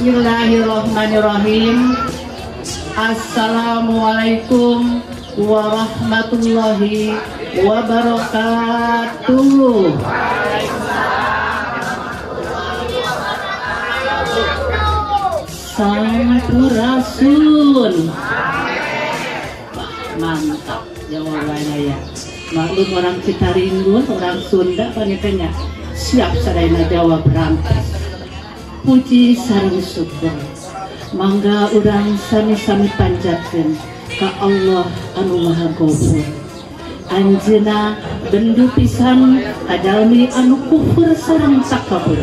Bismillahirrahmanirrahim. Assalamualaikum warahmatullahi wabarakatuh. Sampurasun. Wah, mantap jawabannya ya. Maklum orang Citaringgul, orang Sunda panitanya siap sadayana jawab berangkas. Puji sareng syukur. Mangga urang sami-sami panjatkeun ka Allah anu Maha Ghafur. Anjeunna bendu pisan ka jalmi anu kufur sareng takabur.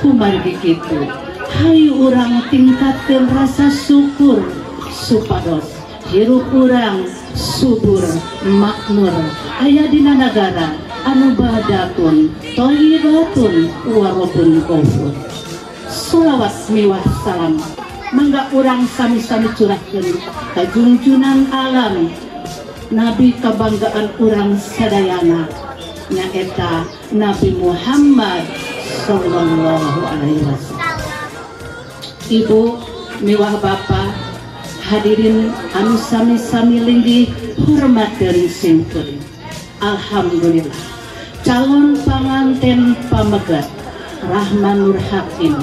Kumargi kitu, hayu urang tingkatkeun rasa syukur supados hirup urang subur makmur aya dina nagara anu badatun thayyibatun warabun ghafur. Sholawat miwah salam mangga urang sami-sami curahkeun ka junjunan alam nabi kabanggaan urang sadayana nyaeta Nabi Muhammad sallallahu alaihi wasallam. Ibu miwah bapa hadirin anu sami-sami linggih hormateun simkuring. Alhamdulillah calon panganten pamegat Rahman Nur Hakim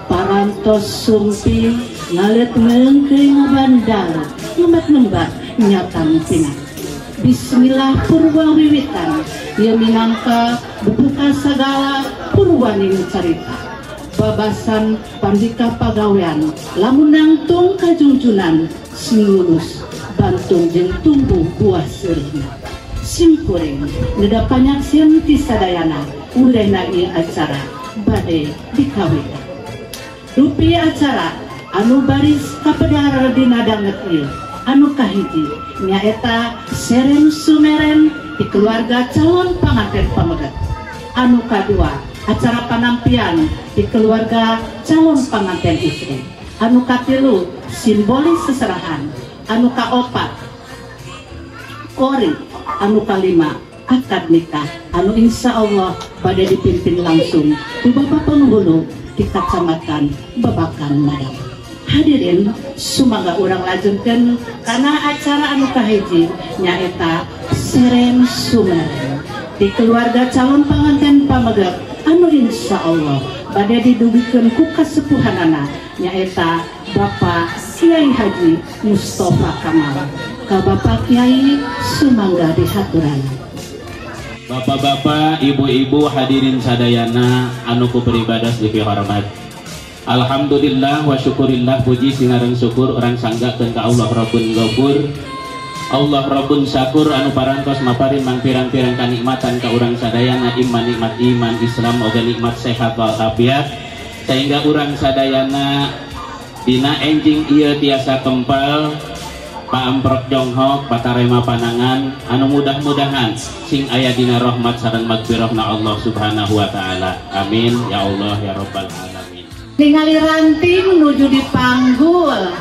parantos sumping ngalet ngeungkeun ngabandal ngembat-ngembat nyatang pinang. Bismillah purwa wiwitan ieu minangka bubuka sagala purwaning carita babasan pandika pagawean lamun nangtung kajungjunan sing lulus bantung jeung tumbuh buah seurihna. Simkuring neda panyaksieun ti sadayana ulehna ieu acara bade dikawitan. Rupi acara anu baris kapedar dina danget ieu anu kahiji nyaeta seren sumeren di keluarga calon panganten pamegat. Anu kadua acara panampian di keluarga calon panganten istri. Anu katilu simbolis seserahan. Anu kaopat kori. Anu kalima akad nikah anu insya Allah pada dipimpin langsung ku Bapak Penghulu di Kecamatan Babakan Madang. Hadirin sumangga urang lajengkeun kana acara anu kahiji nyaeta seren sumeren di keluarga calon panganten pamegat anu insya Allah bade didugikeun ku kasepuhanana nyaeta Bapak Kiai Haji Mustafa Kamal. Ka Bapak Kiai sumangga dihaturan. Bapak-bapak, ibu-ibu hadirin sadayana anu ku beribadah dipihormat. Alhamdulillah wa syukurillah, puji sinareng syukur urang sanggakeun ka Allah Rabbun Ghafur, Allah Rabbun Syakur anu parantos maparin mangpirang-pirang kanikmatan ka urang sadayana, iman nikmat iman Islam oge nikmat sehat wal afiat, sehingga urang sadayana dina enjing ieu tiasa kempal paamprok jonghok patarema panangan anu mudah-mudahan sing aya dina rahmat sareng magfirahna Allah Subhanahu wa taala. Amin ya Allah ya rabbal alamin. Ningali ranting nuju dipanggul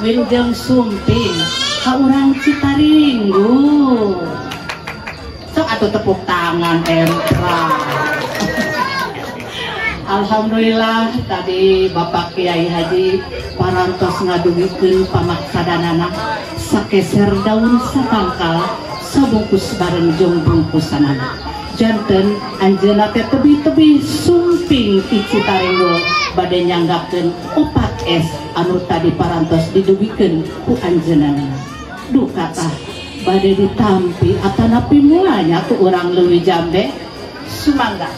wilujeng sumping ka urang Citaringgu. Sok atuh tepuk tangan empra. Alhamdulillah tadi Bapak Kiai Haji parantos ngadugikeun pamaksadanana sakeser daun satangkal sabungkus bareng jeung bungkusanana. Janten anjeunna teh tebih-tebih sumping ti Citaringgul bade nyanggakeun 4S anu tadi parantos didugikeun ku anjeunna. Duka tah bade ditampi atanapi mulanya ku urang Leuwi Jambe. Sumangga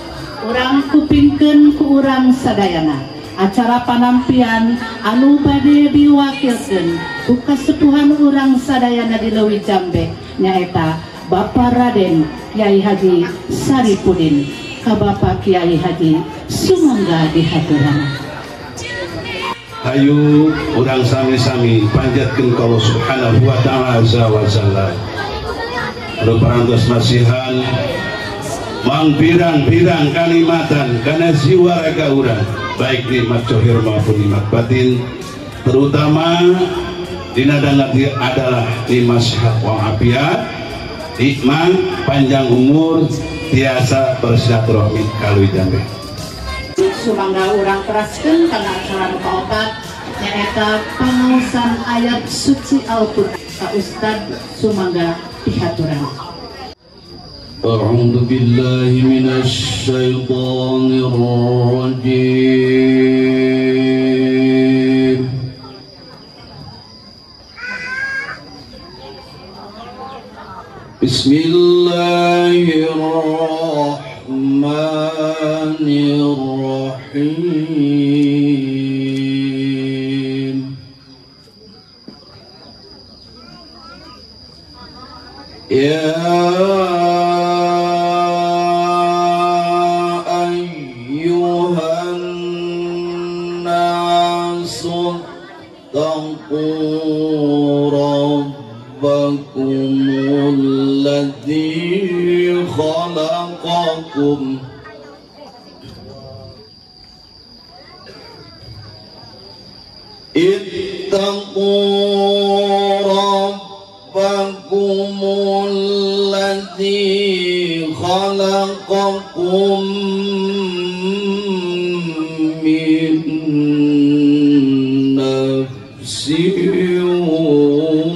urang kupingkeun ku urang sadayana acara panampian anu bade diwakilkeun ku kasepuhan urang sadayana di Leuwi Jambe nyaeta Bapak Raden Kiai Haji Saripudin. Ka Bapak Kiai Haji sumangga dihaturan. Hayu urang sami-sami panjatkeun ka Allah Subhanahu wa taala azza wa jalla. Anu parantos masihan mangpirang-pirang kalimatan kana jiwa raga urang, baik nikmat zahir maupun nikmat batin, terutama dina dangat adalah nikmat sehat wal afiat, nikmat panjang umur, tiasa bersilaturahmi ka Leuwi Jambe. Sumangga urang teraskeun kana acara nu kaopat nyaeta pangaosan ayat suci Al-Qur'an. Ka Ustad sumangga pihaturan. A'udzu billahi minasy syaithanir rajim. Bismillahirrahmanirrahim. Ya ayyuhan nasu taqu rabbakum alladzi khalaqakum ittaqu rabbakum alladzi khalaqakum min nafsin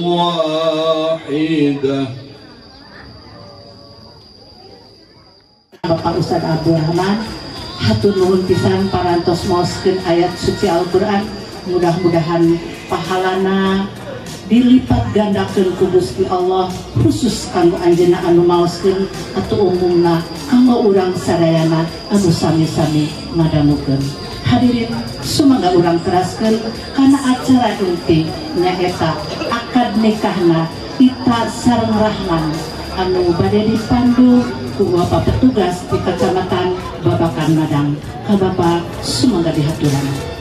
wahidah. Bapak Ustadz Abdurrahman, hatur nuhun pisan parantos maoskeun ayat suci Al-Qur'an. Mudah-mudahan pahalana dilipat gandakeun ku Gusti Allah, khusus kanggo anjeunna anu maoskeun atau umumna kanggo urang sadayana anu sami-sami ngadangukeun. Hadirin sumangga urang teraskeun kana acara inti nyaeta akad nikahna Ita sareng Rahman anu bade dipandu ku Bapak petugas di Kecamatan Babakan Madang. Ka Bapak sumangga dihaturan.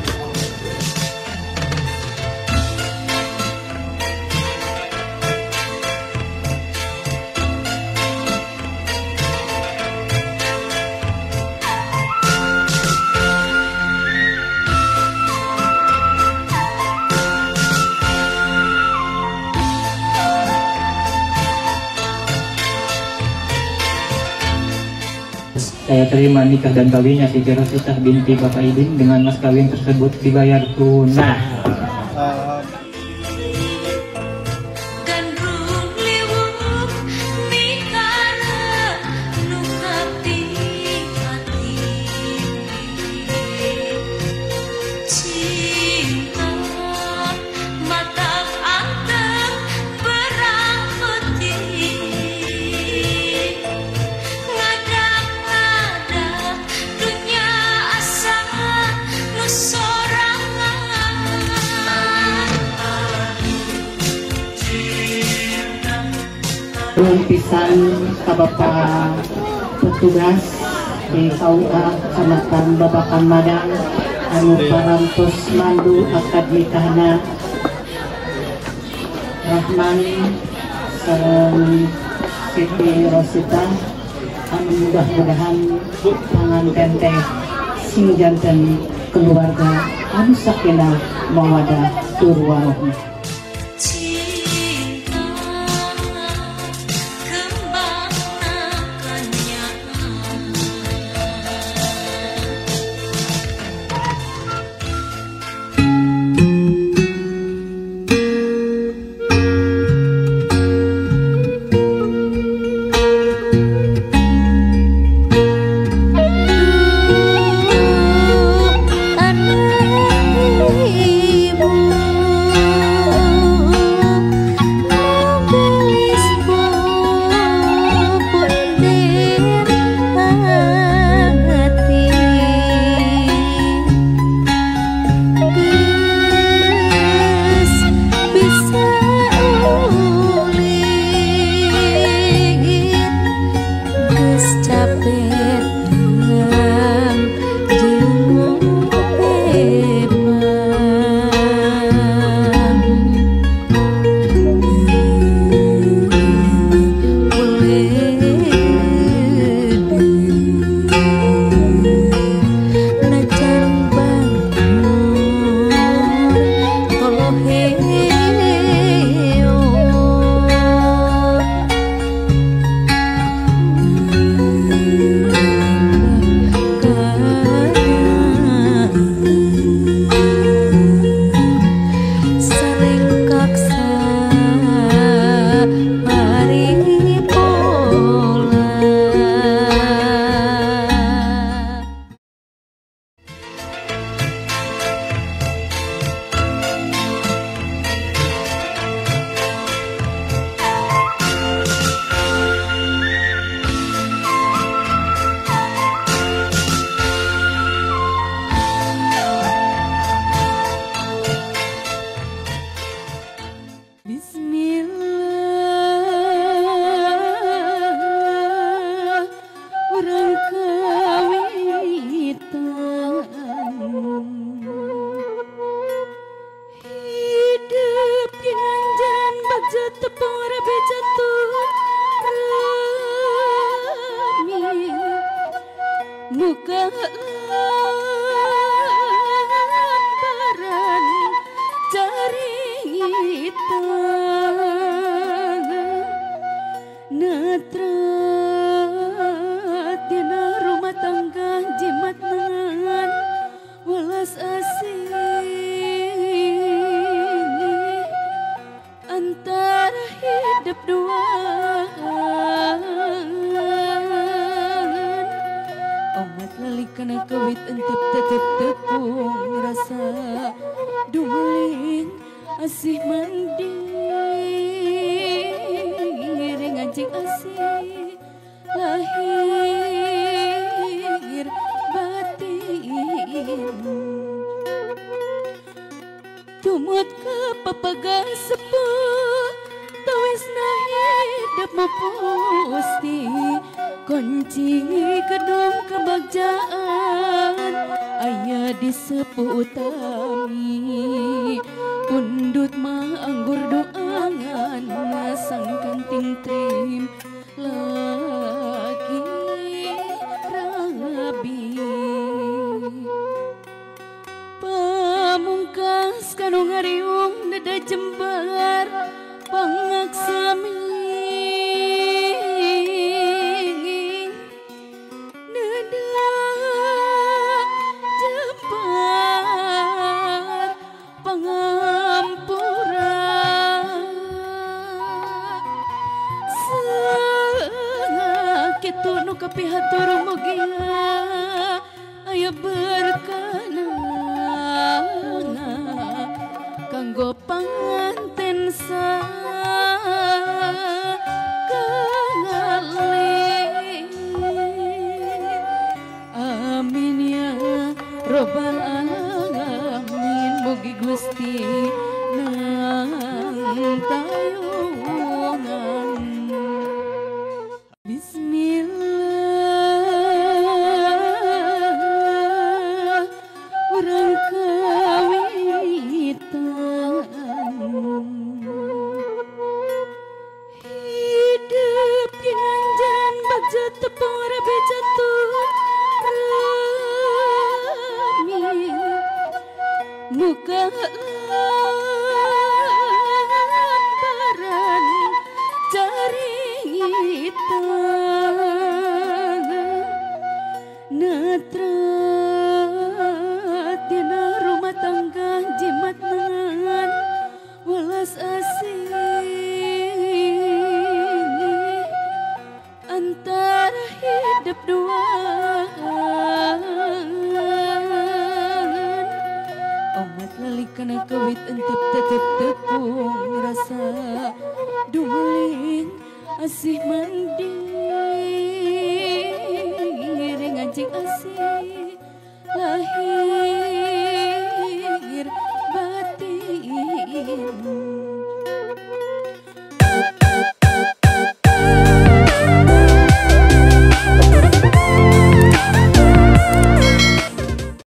Saya terima nikah dan kawinnya Siti Rositah binti Bapak Idin dengan mas kawin tersebut dibayar tunai. Pisan ka Bapak petugas di KUA Kecamatan Babakan Madang anu parantos mandu akad nikahna Rahman sareng Siti Rosita anu mudah-mudahan panganten teh sing janten keluarga anu sakinah mawadah tur warahmah. Anak ibu. Rengkak paripurna. Bismillah urang kawitan hidup ginanjan bagja tepung rabe jatuh rami muka lamparan carita netra dina rumah tangga jimat nengan welas asih antara hidup duaan omat lali kana kawit entep tetep tepung rasa dumeling asih mandi ngancing asih lahir batin tumut ke papaga sepuh tawisna hidup pusti kunci gedung kebagjaan aya di sepuh utami pundut mah anggur doangan sang kanting trim lagi rabi pamungkas kanu ngariung dada jembar pangaksami neda jembar pangampura sakitu nu kapihatur mugia aya berkana kanggo panganten sakangali. Amin ya robbal alamin mugi Gusti nang tayungan. Bismillah urang kawitan hidup ginanjan bagja tepung rabe jatuh rami muka lamparan carita netra dina rumah tangga jimat nengan welas asih antara hidup duaan omat lali kana kawit entep tetep tepung rasa dumeling asih mandi ngancing asih lahir